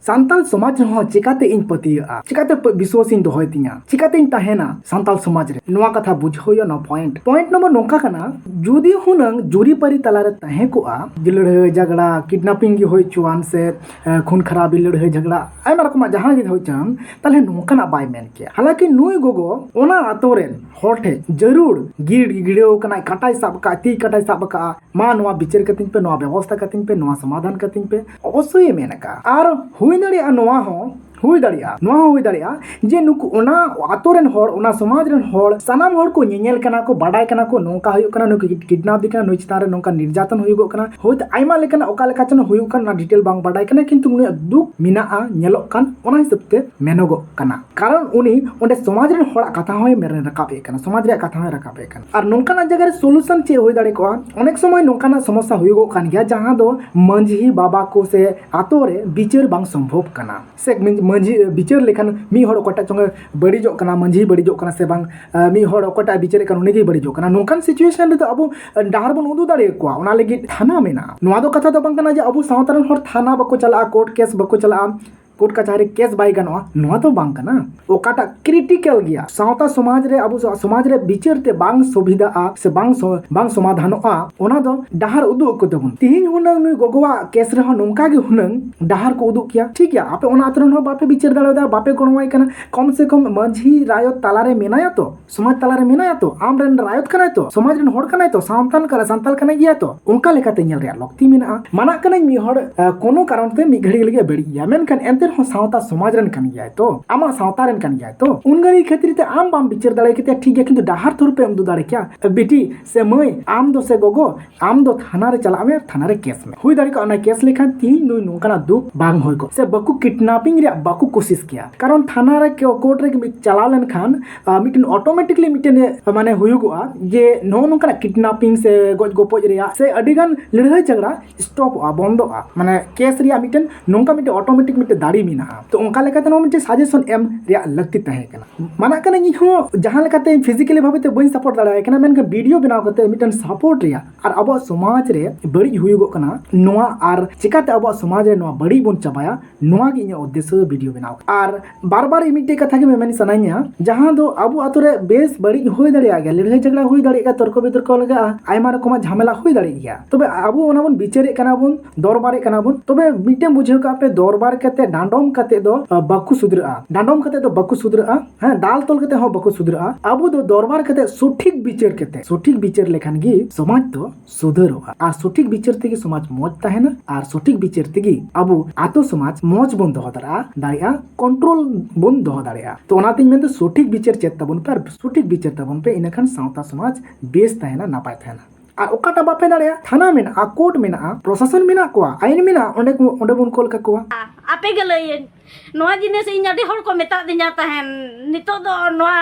ᱥᱟᱱᱛᱟᱲ ᱥᱚᱢᱟᱡᱽ ᱨᱮᱦᱚᱸ ᱪᱤᱠᱟᱛᱮ ᱤᱧ ᱯᱟᱹᱛᱭᱟᱹᱜᱼᱟ, ᱪᱤᱠᱟᱛᱮ ᱯᱟᱹ- ᱵᱤᱥᱣᱟᱥ ᱤᱧ ᱫᱚᱦᱚᱭ ᱛᱤᱧᱟ, ᱪᱤᱠᱟᱛᱮᱧ ᱛᱟᱦᱮᱱᱟ ᱥᱟᱱᱛᱟᱲ ᱥᱚᱢᱟᱡᱽ ᱨᱮ? ᱱᱚᱣᱟ ᱠᱟᱛᱷᱟ ᱵᱩᱡᱷᱟᱹᱣ ᱦᱩᱭᱩᱜᱼᱟ᱾ ᱱᱚᱣᱟ ᱯᱚᱭᱮᱱᱴ ᱯᱚᱭᱮᱱᱴ ᱱᱚᱢᱵᱚᱨ ᱱᱚᱝᱠᱟ ᱠᱟᱱᱟ, ᱡᱩᱫᱤ ᱦᱩᱱᱟᱹᱝ ᱡᱩᱨᱤᱯᱟᱹᱨᱤ ᱛᱟᱞᱟᱨᱮ ᱛᱟᱦᱮᱸ ᱠᱚᱜᱼᱟ, ᱡᱮ ᱞᱟᱹᱲᱦᱟᱹᱭ ᱡᱷᱟᱜᱽᱲᱟ, ᱠᱤᱰᱱᱟᱯᱤᱝ ᱜᱮ ᱦᱩᱭ ᱦᱚᱪᱚᱣᱟᱱ ᱥᱮ ᱮ, ᱠᱷᱩᱱ ᱠᱷᱟᱨᱟᱵᱤ, ᱞᱟᱹᱲᱦᱟᱹᱭ ᱡᱷᱟᱜᱽᱲᱟ, ᱟᱭᱢᱟ ᱨᱚᱠᱚᱢᱟᱜ ᱡᱟᱦᱟᱸ ᱜᱮ ᱦᱩᱭ ᱦᱚᱪᱚᱣᱟᱱ, ᱛᱟᱦᱞᱮ ᱱᱚᱝᱠᱟᱱᱟᱜ ᱵᱟᱭ ᱢᱮᱱ ᱠᱮᱭᱟ᱾ ᱦᱟᱞᱟᱝᱠᱤ ᱱᱩᱭ ᱜᱚᱜᱚ ᱚᱱᱟ ᱟᱛᱳ ᱨᱮᱱ ᱦᱚᱲ ᱴᱷᱮᱱ ᱡᱟᱹᱨᱩᱲ ᱜᱤᱲ ᱜᱤᱲᱟᱹᱣ ᱠᱟᱱᱟᱭ, ᱠᱟᱴᱟᱭ ᱥᱟᱵ ᱠᱟᱜᱼᱟ, ᱛᱤ ᱠᱟᱴᱟᱭ ᱥᱟᱵ ᱠᱟᱜᱼᱟ, ᱢᱟ ᱱᱚᱣᱟ ᱵᱤᱪᱟᱹᱨ ᱠᱟᱹᱛᱤᱧ ᱯᱮ, ᱱᱚᱣᱟ ᱵᱮᱵᱚᱥᱛᱷᱟ ᱠᱟᱹᱛᱤᱧ ᱯᱮ, ᱱᱚᱣᱟ ᱥᱚᱢᱟᱫᱷᱟᱱ ᱠᱟᱹᱛᱤᱧ ᱯᱮ, ᱚᱵᱚᱥᱥᱳᱭ ᱮ ᱢᱮᱱ ᱟᱠᱟᱫᱼᱟ᱾ ᱟᱨ ᱦᱩᱭ ᱫᱟᱲᱮᱭᱟᱜᱼᱟ ᱱᱚᱣᱟ ᱦᱚᱸ ᱦᱩᱭ ᱫᱟᱲᱮᱭᱟᱜᱼᱟ, ᱱᱚᱣᱟ ᱦᱚᱸ ᱦᱩᱭ ᱫᱟᱲᱮᱭᱟᱜᱼᱟ ᱡᱮ ᱱᱩᱠᱩ ᱚᱱᱟ ᱟᱛᱳ ᱨᱮᱱ ᱦᱚᱲ, ᱚᱱᱟ ᱥᱚᱢᱟᱡᱽ ᱨᱮᱱ ᱦᱚᱲ, ᱥᱟᱱᱟᱢ ᱦᱚᱲ ᱠᱚ ᱧᱮᱧᱮᱞ ᱠᱟᱱᱟ ᱠᱚ, ᱵᱟᱰᱟᱭ ᱠᱟᱱᱟ ᱠᱚ, ᱱᱚᱝᱠᱟ ᱦᱩᱭᱩᱜ ᱠᱟᱱᱟ, ᱱᱩᱭ ᱠᱤᱰᱱᱟᱯ ᱫᱤ ᱠᱟᱱᱟ, ᱱᱩᱭ ᱪᱮᱛᱟᱱ ᱨᱮ ᱱᱚᱝᱠᱟ ᱱᱤᱨᱡᱟᱛᱚᱱ ᱦᱩᱭᱩᱜᱚᱜ ᱠᱟᱱᱟ, ᱦᱳᱭᱛᱳ ᱟᱭᱢᱟ ᱞᱮᱠᱟᱱᱟᱜ ᱚᱠᱟ ᱞᱮᱠᱟ ᱪᱚᱝ ᱦᱩᱭᱩᱜ ᱠᱟᱱ, ᱚᱱᱟ ᱰᱤᱴᱮᱞ ᱵᱟᱝ ᱵᱟᱰᱟᱭ ᱠᱟᱱᱟ, ᱠᱤᱱᱛᱩ ᱩᱱᱤᱭᱟᱜ ᱫᱩᱠ ᱢᱮᱱᱟᱜᱼᱟ, ᱧᱮᱞᱚᱜ ᱠᱟᱱ, ᱚᱱᱟ ᱦᱤᱥᱟᱹᱵ ᱛᱮ ᱢᱮᱱᱚᱜᱚᱜ ᱠᱟᱱᱟ᱾ ᱠᱟᱨᱚᱱ ᱩᱱᱤ ᱚᱸᱰᱮ ᱥᱚᱢᱟᱡᱽ ᱨᱮᱱ ᱦᱚᱲᱟᱜ ᱠᱟᱛᱷᱟ ᱦᱚᱸᱭ ᱢᱮᱱ ᱨᱟᱠᱟᱵ ᱮᱫ ᱠᱟᱱᱟ, ᱥᱚᱢᱟᱡᱽ ᱨᱮᱭᱟᱜ ᱠᱟᱛᱷᱟ ᱦᱚᱸᱭ ᱨᱟᱠᱟᱵ ᱮᱫ ᱠᱟᱱᱟ᱾ ᱟᱨ ᱱᱚᱝᱠᱟᱱᱟᱜ ᱡᱟᱭᱜᱟ ᱨᱮ ᱥᱚᱞᱩᱥᱚᱱ ᱪᱮᱫ ᱦᱩᱭ ᱫᱟᱲᱮ ᱠᱚᱜᱼᱟ? ᱚᱱᱮᱠ ᱥᱚᱢᱚᱭ ᱱᱚᱝᱠᱟᱱᱟᱜ ᱥᱚᱢᱚᱥᱥᱟ ᱦᱩᱭᱩᱜᱚᱜ ᱠᱟᱱ ᱜᱮᱭᱟ, ᱡᱟᱦᱟᱸ ᱫᱚ ᱢᱟᱺᱡᱷᱤ ᱵᱟᱵᱟ ᱠᱚ ᱥᱮ ᱟᱛᱳ ᱨᱮ ᱵᱤᱪᱟᱹᱨ ᱵᱟᱝ ᱥᱚᱢᱵᱷᱚᱵ ᱠᱟᱱᱟ᱾ ᱥᱮ ᱢᱟᱺᱡᱷᱤ ᱵᱤᱪᱟᱹᱨ ᱞᱮᱠᱷᱟᱱ ᱢᱤᱫ ᱦᱚᱲ ᱚᱠᱚᱭᱴᱟᱜ ᱪᱚᱝ ᱮ ᱵᱟᱹᱲᱤᱡᱚᱜ ᱠᱟᱱᱟ, ᱢᱟᱺᱡᱷᱤ ᱵᱟᱹᱲᱤᱡᱚᱜ ᱠᱟᱱᱟ ᱥᱮ ᱵᱟᱝ, ᱟᱨ ᱢᱤᱫ ᱦᱚᱲ ᱚᱠᱚᱭᱴᱟᱜ ᱮ ᱵᱤᱪᱟᱹᱨᱮᱫ ᱠᱟᱱ ᱩᱱᱤ ᱜᱮᱭ ᱵᱟᱹᱲᱤᱡᱚᱜ ᱠᱟᱱᱟ᱾ ᱱᱚᱝᱠᱟᱱ ᱥᱤᱪᱩᱭᱮᱥᱚᱱ ᱨᱮᱫᱚ ᱟᱵᱚ ᱰᱟᱦᱟᱨ ᱵᱚᱱ ᱩᱫᱩᱜ ᱫᱟᱲᱮ ᱟᱠᱚᱣᱟ, ᱚᱱᱟ ᱞᱟᱹᱜᱤᱫ ᱛᱷᱟᱱᱟ ᱢᱮᱱᱟᱜᱼᱟ᱾ ᱱᱚᱣᱟ ᱫᱚ ᱠᱟᱛᱷᱟ ᱫᱚ ᱵᱟᱝ ᱠᱟᱱᱟ ᱡᱮ ᱟᱵᱚ ᱥᱟᱶᱛᱟ ᱨᱮᱱ ᱦᱚᱲ ᱛᱷᱟᱱᱟ ᱵᱟᱠᱚ ᱪᱟᱞᱟᱜᱼᱟ, ᱠᱳᱨᱴ ᱠᱮᱥ ᱵᱟᱠᱚ ᱪᱟᱞᱟᱜᱼᱟ, ᱠᱳᱨᱴ ᱠᱟᱪᱷᱟᱨᱤ ᱠᱮᱥ ᱵᱟᱭ ᱜᱟᱱᱚᱜᱼᱟ, ᱱᱚᱣᱟ ᱫᱚ ᱵᱟᱝ ᱠᱟᱱᱟ᱾ ᱚᱠᱟᱴᱟᱜ ᱠᱨᱤᱴᱤᱠᱟᱞ ᱜᱮᱭᱟ ᱥᱟᱶᱛᱟ ᱥᱚᱢᱟᱡᱽ ᱨᱮ, ᱟᱵᱚ ᱥᱚᱢᱟᱡᱽ ᱨᱮ ᱵᱤᱪᱟᱹᱨ ᱛᱮ ᱵᱟᱝ ᱥᱩᱵᱤᱫᱷᱟᱜᱼᱟ ᱥᱮ ᱵᱟᱝ ᱥᱚ- ᱵᱟᱝ ᱥᱚᱢᱟᱫᱷᱟᱱᱚᱜᱼᱟ, ᱚᱱᱟ ᱫᱚ ᱰᱟᱦᱟᱨ ᱩᱫᱩᱜ ᱟᱠᱚ ᱛᱟᱵᱚᱱ᱾ ᱛᱤᱦᱤᱧ ᱦᱩᱱᱟᱹᱝ ᱱᱩᱭ ᱜᱚᱜᱚᱣᱟᱜ ᱠᱮᱥ ᱨᱮᱦᱚᱸ ᱱᱚᱝᱠᱟ ᱜᱮ ᱦᱩᱱᱟᱹᱝ ᱰᱟᱦᱟᱨ ᱠᱚ ᱩᱫᱩᱜ ᱠᱮᱭᱟ, ᱴᱷᱤᱠ ᱜᱮᱭᱟ, ᱟᱯᱮ ᱚᱱᱟ ᱟᱛᱳ ᱨᱮᱱ ᱦᱚᱲ ᱵᱟᱯᱮ ᱵᱤᱪᱟᱹᱨ ᱫᱟᱲᱮᱭᱟᱫᱟ, ᱵᱟᱯᱮ ᱜᱚᱲᱚᱣᱟᱭ ᱠᱟᱱᱟ, ᱠᱚᱢ ᱥᱮ ᱠᱚᱢ ᱢᱟᱺᱡᱷᱤ ᱨᱟᱭᱚᱛ ᱛᱟᱞᱟᱨᱮ ᱢᱮᱱᱟᱭᱟ ᱛᱚ, ᱥᱚᱢᱟᱡᱽ ᱛᱟᱞᱟᱨᱮ ᱢᱮᱱᱟᱭᱟ ᱛᱚ, ᱟᱢᱨᱮᱱ ᱨᱟᱭᱚᱛ ᱠᱟᱱᱟᱭ ᱛᱚ, ᱥᱚᱢᱟᱡᱽ ᱨᱮᱱ ᱦᱚᱲ ᱠᱟᱱᱟᱭ ᱛᱚ, ᱥᱟᱱᱛᱟᱞ ᱠᱟᱱᱟ, ᱥᱟᱱᱛᱟᱞ ᱠᱟᱱᱟᱭ ᱜᱮᱭᱟ ᱛᱚ, ᱚᱱᱠᱟ ᱞᱮᱠᱟᱛᱮ ᱧᱮᱞ ᱨᱮᱭᱟᱜ ᱞᱟᱹᱠᱛᱤ ᱢᱮᱱᱟᱜᱼᱟ᱾ ᱢᱟᱱᱟᱜ ᱠᱟᱹᱱᱟᱹᱧ ᱢᱤᱫ ᱦᱚᱲ ᱟ, ᱠᱳᱱᱳ ᱠᱟᱨᱚᱱ ᱛᱮ ᱢᱤᱫ ᱜᱷᱟᱹᱲᱤ ᱞᱟᱹᱜᱤᱫ ᱮ ᱵᱟᱹᱲᱤᱡ ᱜᱮᱭᱟ, ᱢᱮᱱᱠᱷᱟᱱ ᱮᱱᱛᱮ ᱨᱮᱦᱚᱸ ᱥᱟᱶᱛᱟ ᱥᱚᱢᱟᱡᱽ ᱨᱮᱱ ᱠᱟᱱ ᱜᱮᱭᱟᱭ ᱛᱚ, ᱟᱢᱟᱜ ᱥᱟᱶᱛᱟ ᱨᱮᱱ ᱠᱟᱱ ᱜᱮᱭᱟᱭ ᱛᱚ, ᱩᱱ ᱜᱷᱟᱹᱲᱤ ᱠᱷᱟᱹᱛᱤᱨ ᱛᱮ ᱟᱢ ᱵᱟᱢ ᱵᱤᱪᱟᱹᱨ ᱫᱟᱲᱮ ᱠᱮᱛᱮ ᱴᱷᱤᱠ ᱜᱮᱭᱟ, ᱠᱤᱱᱛᱩ ᱰᱟᱦᱟᱨ ᱛᱷᱚᱨ ᱯᱮ ᱩᱫᱩᱜ ᱫᱟᱲᱮ ᱠᱮᱭᱟ, ᱵᱤᱴᱤ ᱥᱮ ᱢᱟᱹᱭ, ᱟᱢ ᱫᱚ ᱥᱮ ᱜᱚᱜᱚ, ᱟᱢ ᱫᱚ ᱛᱷᱟᱱᱟ ᱨᱮ ᱪᱟᱞᱟᱜ ᱢᱮ, ᱛᱷᱟᱱᱟ ᱨᱮ ᱠᱮᱥ ᱢᱮ᱾ ᱦᱩᱭ ᱫᱟᱲᱮ ᱠᱚᱜᱼᱟ ᱚᱱᱟ ᱠᱮᱥ ᱞᱮᱠᱷᱟᱱ ᱛᱤᱦᱤᱧ ᱱᱩᱭ ᱱᱚᱝᱠᱟᱱᱟᱜ ᱫᱩᱠ ᱵᱟᱝ ᱦᱩᱭ ᱠᱚᱜ, ᱥᱮ ᱵᱟᱠᱚ ᱠᱤᱰᱱᱟᱯᱤᱝ ᱨᱮᱭᱟᱜ ᱵᱟᱠᱚ ᱠᱳᱥᱤᱥ ᱠᱮᱭᱟ᱾ ᱠᱟᱨᱚᱱ ᱛᱷᱟᱱᱟ ᱨᱮ ᱠᱮ-, ᱠᱳᱨᱴ ᱨᱮ ᱢᱤᱫ ᱪᱟᱞᱟᱣ ᱞᱮᱱᱠᱷᱟᱱ, ᱟ, ᱢᱤᱫᱴᱮᱱ ᱚᱴᱳᱢᱮᱴᱤᱠᱞᱤ ᱢᱤᱫᱴᱮᱱ, ᱟ, ᱢᱟᱱᱮ ᱦᱩᱭᱩᱜᱚᱜᱼᱟ ᱡᱮ ᱱᱚᱜᱼᱚ ᱱᱚᱝᱠᱟᱱᱟᱜ ᱠᱤᱰᱱᱟᱯᱤᱝ ᱥᱮ ᱜᱚᱡ ᱜᱚᱯᱚᱡ ᱨᱮᱭᱟᱜ ᱥᱮ ᱟᱹᱰᱤᱜᱟᱱ ᱞᱟᱹᱲᱦᱟᱹᱭ ᱡᱷᱟᱜᱽᱲᱟ ᱥᱴᱚᱯᱚᱜᱼᱟ, ᱵᱚᱱᱫᱚᱜᱼᱟ᱾ ᱢᱟᱱᱮ ᱠᱮᱥ ᱨᱮᱭᱟᱜ ᱢᱤᱫᱴᱮᱱ ᱱᱚᱝᱠᱟ ᱢᱤᱫᱴᱮᱱ ᱚᱴᱳᱢᱮᱴᱤᱠ ᱢᱤᱫᱴᱮᱱ ᱫᱟᱲᱮ ᱢᱮᱱᱟᱜᱼᱟ᱾ ᱛᱚ ᱚᱱᱠᱟ ᱞᱮᱠᱟᱛᱮ ᱱᱚᱣᱟ ᱢᱤᱫᱴᱮᱱ ᱥᱟᱡᱮᱥᱚᱱ ᱮᱢ ᱨᱮᱭᱟᱜ ᱞᱟᱹᱠᱛᱤ ᱛᱟᱦᱮᱸ ᱠᱟᱱᱟ᱾ ᱢᱟᱱᱟᱜ ᱠᱟᱹᱱᱟᱹᱧ ᱤᱧ ᱦᱚᱸ ᱡᱟᱦᱟᱸ ᱞᱮᱠᱟᱛᱮ ᱯᱷᱤᱡᱤᱠᱮᱞᱤ ᱵᱷᱟᱵᱮ ᱛᱮ ᱵᱟᱹᱧ ᱥᱟᱯᱳᱨᱴ ᱫᱟᱲᱮᱭᱟᱭ ᱠᱟᱱᱟ, ᱢᱮᱱᱠᱷᱟᱱ ᱵᱷᱤᱰᱤᱭᱳ ᱵᱮᱱᱟᱣ ᱠᱟᱛᱮ ᱢᱤᱫᱴᱮᱱ ᱥᱟᱯᱳᱨᱴ ᱨᱮᱭᱟᱜ ᱟᱨ ᱟᱵᱚᱣᱟᱜ ᱥᱚᱢᱟᱡᱽ ᱨᱮ ᱵᱟᱹᱲᱤᱡ ᱦᱩᱭᱩᱜᱚᱜ ᱠᱟᱱᱟ ᱱᱚᱣᱟ, ᱟᱨ ᱪᱤᱠᱟᱛᱮ ᱟᱵᱚᱣᱟᱜ ᱥᱚᱢᱟᱡᱽ ᱨᱮ ᱱᱚᱣᱟ ᱵᱟᱹᱲᱤᱡ ᱵᱚᱱ ᱪᱟᱵᱟᱭᱟ, ᱱᱚᱣᱟ ᱜᱮ ᱤᱧᱟᱹᱜ ᱩᱫᱽᱫᱮᱥᱥᱚ ᱫᱚ ᱵᱷᱤᱰᱤᱭᱳ ᱵᱮᱱᱟᱣ᱾ ᱟᱨ ᱵᱟᱨ ᱵᱟᱨ ᱤᱧ ᱢᱤᱫᱴᱮᱡ ᱠᱟᱛᱷᱟ ᱜᱮ ᱢᱮᱢᱮᱱ ᱥᱟᱱᱟᱧᱟ, ᱡᱟᱦᱟᱸ ᱫᱚ ᱟᱵᱚ ᱟᱛᱳ ᱨᱮ ᱵᱮᱥ ᱵᱟᱹᱲᱤᱡ ᱦᱩᱭ ᱫᱟᱲᱮᱭᱟᱜ ᱜᱮᱭᱟ, ᱞᱟᱹᱲᱦᱟᱹᱭ ᱡᱷᱟᱜᱽᱲᱟ ᱦᱩᱭ ᱫᱟᱲᱮᱭᱟᱜ ᱜᱮᱭᱟ, ᱛᱚᱨᱠᱚ ᱵᱤᱛᱚᱨᱠᱚ ᱞᱟᱜᱟᱜᱼᱟ, ᱟᱭᱢᱟ ᱨᱚᱠᱚᱢᱟᱜ ᱡᱷᱟᱢᱮᱞᱟ ᱦᱩᱭ ᱫᱟᱲᱮᱭᱟᱜ ᱜᱮᱭᱟ᱾ ᱛᱚᱵᱮ ᱟᱵᱚ ᱚᱱᱟ ᱵᱚᱱ ᱵᱤᱪᱟᱹᱨᱮᱫ ᱠᱟᱱᱟ ᱵᱚᱱ, ᱫᱚᱨᱵᱟᱨᱮᱫ ᱠᱟᱱᱟ ᱵᱚᱱ᱾ ᱛᱚᱵᱮ ᱢᱤᱫᱴᱮᱱ ᱵᱩᱡᱷᱟᱹᱣ ᱠᱟᱜ ᱯᱮ, ᱫᱚᱨᱵᱟᱨ ᱠᱟᱛᱮ ᱰᱟᱸᱰᱚᱢ ᱠᱟᱛᱮ ᱫᱚ ᱟᱹ, ᱵᱟᱠᱚ ᱥᱩᱫᱷᱨᱟᱹᱜᱼᱟ᱾ ᱰᱟᱸᱰᱚᱢ ᱠᱟᱛᱮ ᱫᱚ ᱵᱟᱠᱚ ᱥᱩᱫᱷᱨᱟᱹᱜᱼᱟ᱾ ᱦᱮᱸ, ᱫᱟᱞ ᱛᱚᱞ ᱠᱟᱛᱮ ᱦᱚᱸ ᱵᱟᱠᱚ ᱥᱩᱫᱷᱨᱟᱹᱜᱼᱟ᱾ ᱟᱵᱚ ᱫᱚ ᱫᱚᱨᱵᱟᱨ ᱠᱟᱛᱮ ᱥᱚᱴᱷᱤᱠ ᱵᱤᱪᱟᱹᱨ ᱠᱟᱛᱮ, ᱥᱚᱴᱷᱤᱠ ᱵᱤᱪᱟᱹᱨ ᱞᱮᱠᱷᱟᱱ ᱜᱮ ᱥᱚᱢᱟᱡᱽ ᱫᱚ ᱥᱩᱫᱷᱟᱹᱨᱚᱜᱼᱟ᱾ ᱟᱨ ᱥᱚᱴᱷᱤᱠ ᱵᱤᱪᱟᱹᱨ ᱛᱮᱜᱮ ᱥᱚᱢᱟᱡᱽ ᱢᱚᱡᱽ ᱛᱟᱦᱮᱱᱟ, ᱟᱨ ᱥᱚᱴᱷᱤᱠ ᱵᱤᱪᱟᱹᱨ ᱛᱮᱜᱮ ᱟᱵᱚ ᱟᱛᱳ ᱥᱚᱢᱟᱡᱽ ᱢᱚᱡᱽ ᱵᱚᱱ ᱫᱚᱦᱚ ᱫᱟᱲᱮᱭᱟᱜᱼᱟ, ᱫᱟᱲᱮᱭᱟᱜᱼᱟ, ᱠᱚᱱᱴᱨᱳᱞ ᱵᱚᱱ ᱫᱚᱦᱚ ᱫᱟᱲᱮᱭᱟᱜᱼᱟ᱾ ᱛᱚ ᱚᱱᱟᱛᱤᱧ ᱢᱮᱱᱫᱟ, ᱥᱚᱴᱷᱤᱠ ᱵᱤᱪᱟᱹᱨ ᱪᱮᱫ ᱛᱟᱵᱚᱱ ᱯᱮ, ᱟᱨ ᱥᱚᱴᱷᱤᱠ ᱵᱤᱪᱟᱹᱨ ᱛᱟᱵᱚᱱ ᱯᱮ, ᱤᱱᱟᱹᱠᱷᱟᱱ ᱥᱟᱶᱛᱟ ᱥᱚᱢᱟᱡᱽ ᱵᱮᱥ ᱛᱟᱦᱮᱱᱟ, ᱱᱟᱯᱟᱭ ᱛᱟᱦᱮᱱᱟ᱾ ᱟᱨ ᱚᱠᱟᱴᱟᱜ ᱵᱟᱯᱮ ᱫᱟᱲᱮᱭᱟᱜᱼᱟ, ᱛᱷᱟᱱᱟ ᱢᱮᱱᱟᱜᱼᱟ, ᱠᱳᱨᱴ ᱢᱮᱱᱟᱜᱼᱟ, ᱯᱨᱚᱥᱟᱥᱚᱱ ᱢᱮᱱᱟᱜ ᱠᱚᱣᱟ, ᱟᱭᱤᱱ ᱢᱮᱱᱟᱜᱼᱟ, ᱚᱸᱰᱮ ᱠᱚ, ᱚᱸᱰᱮ ᱵᱚᱱ ᱠᱚᱞ ᱠᱟᱠᱚᱣᱟ᱾ ᱟᱯᱮ ᱜᱮ ᱞᱟᱹᱭᱟᱹᱧ, ᱱᱚᱣᱟ ᱡᱤᱱᱤᱥ ᱤᱧ ᱟᱹᱰᱤ ᱦᱚᱲ ᱠᱚ ᱢᱮᱛᱟᱫᱤᱧᱟ ᱛᱟᱦᱮᱱ, ᱱᱤᱛᱚᱜ ᱫᱚ ᱱᱚᱣᱟ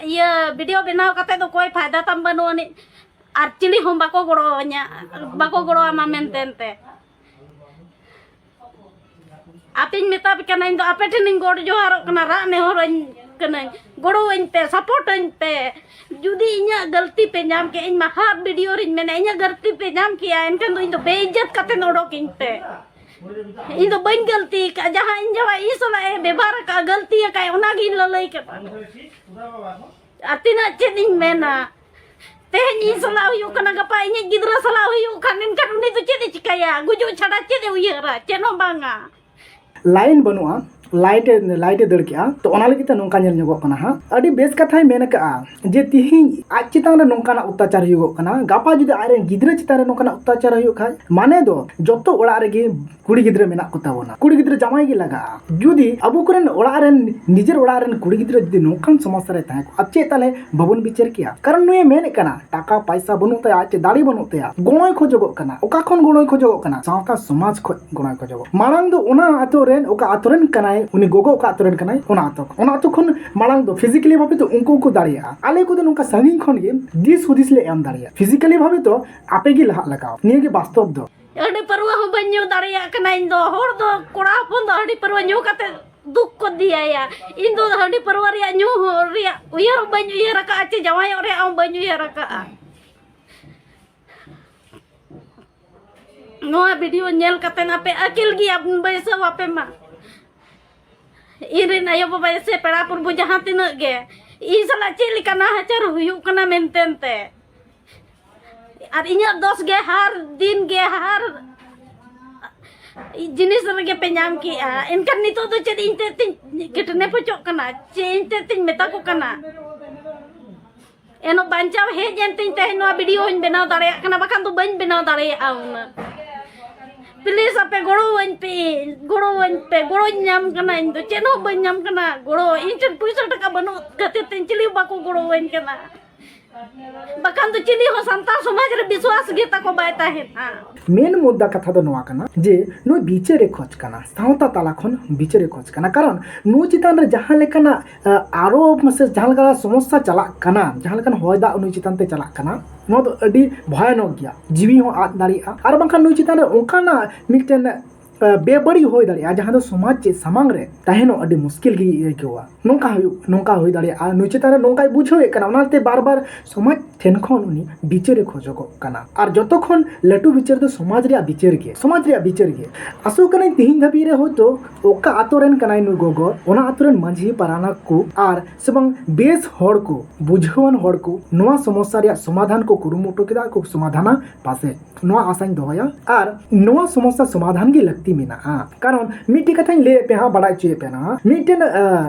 ᱤᱭᱟᱹ ᱵᱷᱤᱰᱤᱭᱳ ᱵᱮᱱᱟᱣ ᱠᱟᱛᱮ ᱫᱚ ᱠᱚᱭ ᱯᱷᱟᱭᱫᱟ ᱛᱟᱢ ᱵᱟᱹᱱᱩᱜ ᱟᱹᱱᱤᱡ, ᱟᱨ ᱪᱤᱞᱤ ᱦᱚᱸ ᱵᱟᱠᱚ ᱜᱚᱲᱚᱣᱟᱹᱧᱟ, ᱵᱟᱠᱚ ᱜᱚᱲᱚᱣᱟᱢᱟ ᱢᱮᱱᱛᱮ ᱮᱱᱛᱮ᱾ ᱟᱯᱮᱧ ᱢᱮᱛᱟ ᱯᱮ ᱠᱟᱱᱟ, ᱤᱧ ᱫᱚ ᱟᱯᱮ ᱴᱷᱮᱱᱤᱧ ᱜᱚᱰ ᱡᱚᱦᱟᱨᱚᱜ ᱠᱟᱱᱟ, ᱨᱟᱜ ᱱᱮᱦᱚᱨᱟᱹᱧ ᱠᱟᱹᱱᱟᱹᱧ, ᱜᱚᱲᱚᱣᱟᱹᱧ ᱯᱮ, ᱥᱟᱯᱳᱨᱴᱟᱹᱧ ᱯᱮ᱾ ᱡᱩᱫᱤ ᱤᱧᱟᱹᱜ ᱜᱟᱹᱞᱛᱤ ᱯᱮ ᱧᱟᱢ ᱠᱮᱜᱼᱟ, ᱤᱧ ᱢᱟ ᱦᱟᱯ ᱵᱷᱤᱰᱤᱭᱳ ᱨᱤᱧ ᱢᱮᱱᱟ, ᱤᱧᱟᱹᱜ ᱜᱟᱹᱞᱛᱤ ᱯᱮ ᱧᱟᱢ ᱠᱮᱜᱼᱟ, ᱮᱱᱠᱷᱟᱱ ᱫᱚ ᱤᱧ ᱫᱚ ᱵᱮᱤᱡᱽᱡᱚᱛ ᱠᱟᱛᱮ ᱚᱰᱚᱠᱤᱧ ᱯᱮ᱾ ᱤᱧ ᱫᱚ ᱵᱟᱹᱧ ᱜᱟᱹᱞᱛᱤ ᱠᱟᱜᱼᱟ, ᱡᱟᱦᱟᱸ ᱤᱧ ᱡᱟᱶᱟᱭ ᱤᱧ ᱥᱟᱞᱟᱜ ᱮ ᱵᱮᱵᱷᱟᱨ ᱟᱠᱟᱫᱼᱟ, ᱜᱟᱹᱞᱛᱤ ᱟᱠᱟᱫᱼᱟᱭ, ᱚᱱᱟᱜᱤᱧ ᱞᱟᱹᱞᱟᱹᱭ ᱠᱟᱫᱟ᱾ ᱟᱨ ᱛᱤᱱᱟᱹᱜ ᱪᱮᱫ ᱤᱧ ᱢᱮᱱᱟ, ᱛᱮᱦᱮᱧ ᱤᱧ ᱥᱟᱞᱟᱜ ᱦᱩᱭᱩᱜ ᱠᱟᱱᱟ, ᱜᱟᱯᱟ ᱤᱧᱤᱡ ᱜᱤᱫᱽᱨᱟᱹ ᱥᱟᱞᱟᱜ ᱦᱩᱭᱩᱜ ᱠᱷᱟᱱ, ᱮᱱᱠᱷᱟᱱ ᱩᱱᱤ ᱫᱚ ᱪᱮᱫ ᱮ ᱪᱤᱠᱟᱹᱭᱟ? ᱜᱩᱡᱩᱜ ᱪᱷᱟᱰᱟ ᱪᱮᱫ ᱮ ᱩᱭᱦᱟᱹᱨᱟ? ᱪᱮᱫ ᱦᱚᱸ ᱵᱟᱝᱟ᱾ ᱞᱟᱭᱤᱱ ᱵᱟᱹᱱᱩᱜᱼᱟ, ᱞᱟᱭᱤᱴ ᱮ, ᱞᱟᱭᱤᱴ ᱮ ᱫᱟᱹᱲ ᱠᱮᱜᱼᱟ, ᱛᱚ ᱚᱱᱟ ᱞᱟᱹᱜᱤᱫ ᱛᱮ ᱱᱚᱝᱠᱟ ᱧᱮᱞ ᱧᱚᱜᱚᱜ ᱠᱟᱱᱟ ᱦᱟᱸᱜ᱾ ᱟᱹᱰᱤ ᱵᱮᱥ ᱠᱟᱛᱷᱟᱭ ᱢᱮᱱ ᱠᱟᱜᱼᱟ ᱡᱮ ᱛᱤᱦᱤᱧ ᱟᱡ ᱪᱮᱛᱟᱱ ᱨᱮ ᱱᱚᱝᱠᱟᱱᱟᱜ ᱚᱛᱛᱟᱪᱟᱨ ᱦᱩᱭᱩᱜᱚᱜ ᱠᱟᱱᱟ, ᱜᱟᱯᱟ ᱡᱩᱫᱤ ᱟᱡᱨᱮᱱ ᱜᱤᱫᱽᱨᱟᱹ ᱪᱮᱛᱟᱱ ᱨᱮ ᱱᱚᱝᱠᱟᱱᱟᱜ ᱚᱛᱛᱟᱪᱟᱨ ᱦᱩᱭᱩᱜ ᱠᱷᱟᱡ, ᱢᱟᱱᱮ ᱫᱚ ᱡᱚᱛᱚ ᱚᱲᱟᱜ ᱨᱮᱜᱮ ᱠᱩᱲᱤ ᱜᱤᱫᱽᱨᱟᱹ ᱢᱮᱱᱟᱜ ᱠᱚ ᱛᱟᱵᱚᱱᱟ, ᱠᱩᱲᱤ ᱜᱤᱫᱽᱨᱟᱹ ᱡᱟᱶᱟᱭ ᱜᱮ ᱞᱟᱜᱟᱜᱼᱟ᱾ ᱡᱩᱫᱤ ᱟᱵᱚ ᱠᱚᱨᱮᱱ ᱚᱲᱟᱜ ᱨᱮᱱ, ᱱᱤᱡᱮᱨ ᱚᱲᱟᱜ ᱨᱮᱱ ᱠᱩᱲᱤ ᱜᱤᱫᱽᱨᱟᱹ ᱡᱩᱫᱤ ᱱᱚᱝᱠᱟᱱ ᱥᱚᱢᱚᱥᱥᱟ ᱨᱮ ᱛᱟᱦᱮᱸ ᱠᱚᱜᱼᱟ, ᱪᱮᱫ ᱛᱟᱦᱞᱮ ᱵᱟᱵᱚᱱ ᱵᱤᱪᱟᱹᱨ ᱠᱮᱭᱟ? ᱠᱟᱨᱚᱱ ᱱᱩᱭᱮ ᱢᱮᱱᱮᱫ ᱠᱟᱱᱟ, ᱴᱟᱠᱟ ᱯᱟᱭᱥᱟ ᱵᱟᱹᱱᱩᱜ ᱛᱟᱭᱟ, ᱟᱡ ᱴᱷᱮᱱ ᱫᱟᱲᱮ ᱵᱟᱹᱱᱩᱜ ᱛᱟᱭᱟ, ᱜᱚᱲᱚᱭ ᱠᱷᱚᱡᱚᱜᱚᱜ ᱠᱟᱱᱟ᱾ ᱚᱠᱟ ᱠᱷᱚᱱ ᱜᱚᱲᱚᱭ ᱠᱷᱚᱡᱚᱜᱚᱜ ᱠᱟᱱᱟ? ᱥᱟᱶᱛᱟ ᱥᱚᱢᱟᱡᱽ ᱠᱷᱚᱡ ᱜᱚᱲᱚᱭ ᱠᱷᱚᱡᱚᱜᱚᱜ᱾ ᱢᱟᱲᱟᱝ ᱫᱚ ᱚᱱᱟ ᱟᱛᱳ ᱨᱮᱱ, ᱚᱠᱟ ᱟᱛᱳ ᱨᱮᱱ ᱠᱟᱱᱟᱭ, ᱩᱱᱤ ᱜᱚᱜᱚ ᱚᱠᱟ ᱟᱛᱳ ᱨᱮᱱ ᱠᱟᱱᱟᱭ, ᱚᱱᱟ ᱟᱛᱳ, ᱚᱱᱟ ᱟᱛᱳ ᱠᱷᱚᱱ ᱢᱟᱲᱟᱝ ᱫᱚ ᱯᱷᱤᱡᱤᱠᱮᱞᱤ ᱵᱷᱟᱵᱮ ᱛᱮ ᱩᱱᱠᱩ ᱠᱚ ᱫᱟᱲᱮᱭᱟᱜᱼᱟ᱾ ᱟᱞᱮ ᱠᱚᱫᱚ ᱱᱚᱝᱠᱟ ᱥᱟᱺᱜᱤᱧ ᱠᱷᱚᱱ ᱜᱮ ᱫᱤᱥ ᱦᱩᱫᱤᱥ ᱞᱮ ᱮᱢ ᱫᱟᱲᱮᱭᱟᱜᱼᱟ᱾ ᱯᱷᱤᱡᱤᱠᱮᱞᱤ ᱵᱷᱟᱵᱮ ᱫᱚ ᱟᱯᱮ ᱜᱮ ᱞᱟᱦᱟᱜ ᱞᱟᱜᱟᱣ, ᱱᱤᱭᱟᱹ ᱜᱮ ᱵᱟᱥᱛᱚᱵ ᱫᱚ᱾ ᱦᱟᱺᱰᱤ ᱯᱟᱹᱨᱣᱟᱹ ᱦᱚᱸ ᱵᱟᱹᱧ ᱧᱩ ᱫᱟᱲᱮᱭᱟᱜ ᱠᱟᱱᱟ ᱤᱧ ᱫᱚ᱾ ᱦᱚᱲ ᱫᱚ, ᱠᱚᱲᱟ ᱦᱚᱯᱚᱱ ᱫᱚ ᱦᱟᱺᱰᱤ ᱯᱟᱹᱨᱣᱟᱹ ᱧᱩ ᱠᱟᱛᱮ ᱫᱩᱠ ᱠᱚ ᱫᱮᱭᱟᱭᱟ᱾ ᱤᱧ ᱫᱚ ᱦᱟᱺᱰᱤ ᱯᱟᱹᱨᱣᱟᱹ ᱨᱮᱭᱟᱜ ᱧᱩ ᱦᱚᱸ ᱨᱮᱭᱟᱜ ᱩᱭᱦᱟᱹᱨ ᱦᱚᱸ ᱵᱟᱹᱧ ᱩᱭᱦᱟᱹᱨ ᱟᱠᱟᱫᱼᱟ, ᱪᱮ ᱡᱟᱶᱟᱭᱚᱜ ᱨᱮᱭᱟᱜ ᱦᱚᱸ ᱵᱟᱹᱧ ᱩᱭᱦᱟᱹᱨ ᱟᱠᱟᱫᱼᱟ᱾ ᱱᱚᱣᱟ ᱵᱷᱤᱰᱤᱭᱳ ᱧᱮᱞ ᱠᱟᱛᱮ ᱟᱯᱮ ᱟᱹᱠᱤᱞ ᱜᱮᱭᱟ ᱵᱟᱹᱭᱥᱟᱹᱣ ᱟᱯᱮ ᱢᱟ᱾ ᱤᱧ ᱨᱮᱱ ᱟᱭᱳ ᱵᱟᱵᱟ ᱥᱮ ᱯᱮᱲᱟ ᱯᱩᱨᱵᱩ ᱡᱟᱦᱟᱸ ᱛᱤᱱᱟᱹᱜ ᱜᱮ ᱤᱧ ᱥᱟᱞᱟᱜ ᱪᱮᱫ ᱞᱮᱠᱟ ᱱᱟᱦᱟᱪᱟᱨ ᱦᱩᱭᱩᱜ ᱠᱟᱱᱟ ᱢᱮᱱᱛᱮ ᱛᱮ, ᱟᱨ ᱤᱧᱟᱹᱜ ᱫᱚᱥ ᱜᱮ ᱦᱟᱨ ᱫᱤᱱ ᱜᱮ ᱦᱟᱨ ᱡᱤᱱᱤᱥ ᱨᱮᱜᱮ ᱯᱮ ᱧᱟᱢ ᱠᱮᱜᱼᱟ᱾ ᱮᱱᱠᱷᱟᱱ ᱱᱤᱛᱚᱜ ᱫᱚ ᱪᱮᱫ ᱤᱧ ᱛᱮ ᱛᱤᱧ ᱠᱤᱴᱱᱮ ᱯᱚᱪᱚᱜ ᱠᱟᱱᱟ, ᱪᱮᱫ ᱤᱧ ᱛᱮ ᱛᱤᱧ ᱢᱮᱛᱟ ᱠᱚ ᱠᱟᱱᱟ? ᱮᱱᱦᱚᱸ ᱵᱟᱧᱪᱟᱣ ᱦᱮᱡ ᱮᱱ ᱛᱤᱧ ᱛᱮᱦᱮᱧ ᱱᱚᱣᱟ ᱵᱷᱤᱰᱤᱭᱳ ᱦᱚᱧ ᱵᱮᱱᱟᱣ ᱫᱟᱲᱮᱭᱟᱜ ᱠᱟᱱᱟ, ᱵᱟᱠᱷᱟᱱ ᱫᱚ ᱵᱟᱹᱧ ᱵᱮᱱᱟᱣ ᱫᱟᱲᱮᱭᱟᱜᱼᱟ ᱩᱱᱟᱹᱜ᱾ ᱯᱞᱤᱡ ᱟᱯᱮ ᱜᱚᱲᱚᱣᱟᱹᱧ ᱯᱮ, ᱜᱚᱲᱚᱣᱟᱹᱧ ᱯᱮ, ᱜᱚᱲᱚᱧ ᱧᱟᱢ ᱠᱟᱱᱟ ᱤᱧ ᱫᱚ, ᱪᱮᱫ ᱦᱚᱸ ᱵᱟᱹᱧ ᱧᱟᱢ ᱠᱟᱱᱟ ᱜᱚᱲᱚ᱾ ᱤᱧ ᱴᱷᱮᱱ ᱯᱩᱭᱥᱟᱹ ᱴᱟᱠᱟ ᱵᱟᱹᱱᱩᱜ ᱠᱷᱟᱹᱛᱤᱨ ᱛᱮ ᱪᱤᱞᱤ ᱦᱚᱸ ᱵᱟᱠᱚ ᱜᱚᱲᱚᱣᱟᱹᱧ ᱠᱟᱱᱟ, ᱵᱟᱠᱷᱟᱱ ᱫᱚ ᱪᱤᱞᱤ ᱦᱚᱸ ᱥᱟᱱᱛᱟᱲ ᱥᱚᱢᱟᱡᱽ ᱨᱮ ᱵᱤᱥᱣᱟᱥ ᱜᱮ ᱛᱟᱠᱚ ᱵᱟᱭ ᱛᱟᱦᱮᱱᱟ᱾ ᱢᱮᱱ ᱢᱩᱫᱽᱫᱟ ᱠᱟᱛᱷᱟ ᱫᱚ ᱱᱚᱣᱟ ᱠᱟᱱᱟ ᱡᱮ ᱱᱩᱭ ᱵᱤᱪᱟᱹᱨᱮ ᱠᱷᱚᱡᱽ ᱠᱟᱱᱟ, ᱥᱟᱶᱛᱟ ᱛᱟᱞᱟ ᱠᱷᱚᱱ ᱵᱤᱪᱟᱹᱨᱮ ᱠᱷᱚᱡᱽ ᱠᱟᱱᱟ, ᱠᱟᱨᱚᱱ ᱱᱩᱭ ᱪᱮᱛᱟᱱ ᱨᱮ ᱡᱟᱦᱟᱸ ᱞᱮᱠᱟᱱᱟᱜ ᱟᱨᱚ ᱢᱟᱥᱮ ᱡᱟᱦᱟᱸ ᱞᱮᱠᱟ ᱥᱚᱢᱚᱥᱥᱟ ᱪᱟᱞᱟᱜ ᱠᱟᱱᱟ, ᱡᱟᱦᱟᱸ ᱞᱮᱠᱟᱱ ᱦᱚᱭ ᱫᱟᱜ ᱱᱩᱭ ᱪᱮᱛᱟᱱ ᱛᱮ ᱪᱟᱞᱟᱜ ᱠᱟᱱᱟ, ᱱᱚᱣᱟ ᱫᱚ ᱟᱹᱰᱤ ᱵᱷᱚᱭᱟᱱᱚᱠ ᱜᱮᱭᱟ᱾ ᱡᱤᱣᱤ ᱦᱚᱸ ᱟᱫ ᱫᱟᱲᱮᱭᱟᱜᱼᱟ, ᱟᱨ ᱵᱟᱝᱠᱷᱟᱱ ᱱᱩᱭ ᱪᱮᱛᱟᱱ ᱨᱮ ᱚᱱᱠᱟᱱᱟᱜ ᱢᱤᱫᱴᱮᱱ ᱵᱮᱵᱟᱹᱲᱤᱡ ᱦᱩᱭ ᱫᱟᱲᱮᱭᱟᱜᱼᱟ, ᱡᱟᱦᱟᱸ ᱫᱚ ᱥᱚᱢᱟᱡᱽ ᱪᱮᱫ ᱥᱟᱢᱟᱝ ᱨᱮ ᱛᱟᱦᱮᱱᱚᱜ ᱟᱹᱰᱤ ᱢᱩᱥᱠᱤᱞ ᱜᱮ ᱟᱹᱭᱠᱟᱹᱣᱟ᱾ ᱱᱚᱝᱠᱟ ᱦᱩᱭᱩᱜ ᱱᱚᱝᱠᱟ ᱦᱩᱭ ᱫᱟᱲᱮᱭᱟᱜᱼᱟ, ᱱᱩᱭ ᱪᱮᱛᱟᱱ ᱨᱮ ᱱᱚᱝᱠᱟᱭ ᱵᱩᱡᱷᱟᱹᱣᱮᱫ ᱠᱟᱱᱟ, ᱚᱱᱟᱛᱮ ᱵᱟᱨ ᱵᱟᱨ ᱥᱚᱢᱟᱡᱽ ᱴᱷᱮᱱ ᱠᱷᱚᱱ ᱩᱱᱤ ᱵᱤᱪᱟᱹᱨᱮ ᱠᱷᱚᱡᱚᱜᱚᱜ ᱠᱟᱱᱟ᱾ ᱟᱨ ᱡᱚᱛᱚ ᱠᱷᱚᱱ ᱞᱟᱹᱴᱩ ᱵᱤᱪᱟᱹᱨ ᱫᱚ ᱥᱚᱢᱟᱡᱽ ᱨᱮᱭᱟᱜ ᱵᱤᱪᱟᱹᱨ ᱜᱮ, ᱥᱚᱢᱟᱡᱽ ᱨᱮᱭᱟᱜ ᱵᱤᱪᱟᱹᱨ ᱜᱮ᱾ ᱟᱥᱚᱜ ᱠᱟᱹᱱᱟᱹᱧ ᱛᱤᱦᱤᱧ ᱫᱷᱟᱹᱵᱤᱡ ᱨᱮ ᱦᱚᱭᱛᱳ ᱚᱠᱟ ᱟᱛᱳ ᱨᱮᱱ ᱠᱟᱱᱟᱭ ᱱᱩᱭ ᱜᱚᱜᱚ, ᱚᱱᱟ ᱟᱛᱳ ᱨᱮᱱ ᱢᱟᱹᱡᱷᱤ ᱯᱟᱨᱟᱱᱟ ᱠᱚ ᱟᱨ ᱥᱮ ᱵᱟᱝ ᱵᱮᱥ ᱦᱚᱲ ᱠᱚ, ᱵᱩᱡᱷᱟᱹᱣᱟᱱ ᱦᱚᱲ ᱠᱚ ᱱᱚᱣᱟ ᱥᱚᱢᱚᱥᱥᱟ ᱨᱮᱭᱟᱜ ᱥᱚᱢᱟᱫᱷᱟᱱ ᱠᱚ ᱠᱩᱨᱩᱢᱩᱴᱩ ᱠᱮᱫᱟ, ᱠᱚ ᱥᱚᱢᱟᱫᱷᱟᱱᱟ ᱯᱟᱥᱮᱡ᱾ ᱱᱚᱣᱟ ᱟᱥᱟᱧ ᱫᱚᱦᱚᱭᱟ᱾ ᱟᱨ ᱱᱚᱣᱟ ᱥᱚᱢᱚᱥᱥᱟ ᱥᱚᱢᱟᱫᱷᱟᱱ ᱜᱮ ᱞᱟᱹᱠᱛᱤ ᱢᱮᱱᱟᱜᱼᱟ᱾ ᱠᱟᱨᱚᱱ ᱢᱤᱫᱴᱮᱡ ᱠᱟᱛᱷᱟᱧ ᱞᱟᱹᱭᱮᱫ ᱯᱮᱭᱟ ᱦᱟᱸᱜ, ᱵᱟᱲᱟᱭ ᱦᱚᱪᱚᱭᱮᱫ ᱯᱮᱭᱟ ᱦᱟᱸᱜ, ᱢᱤᱫᱴᱮᱱ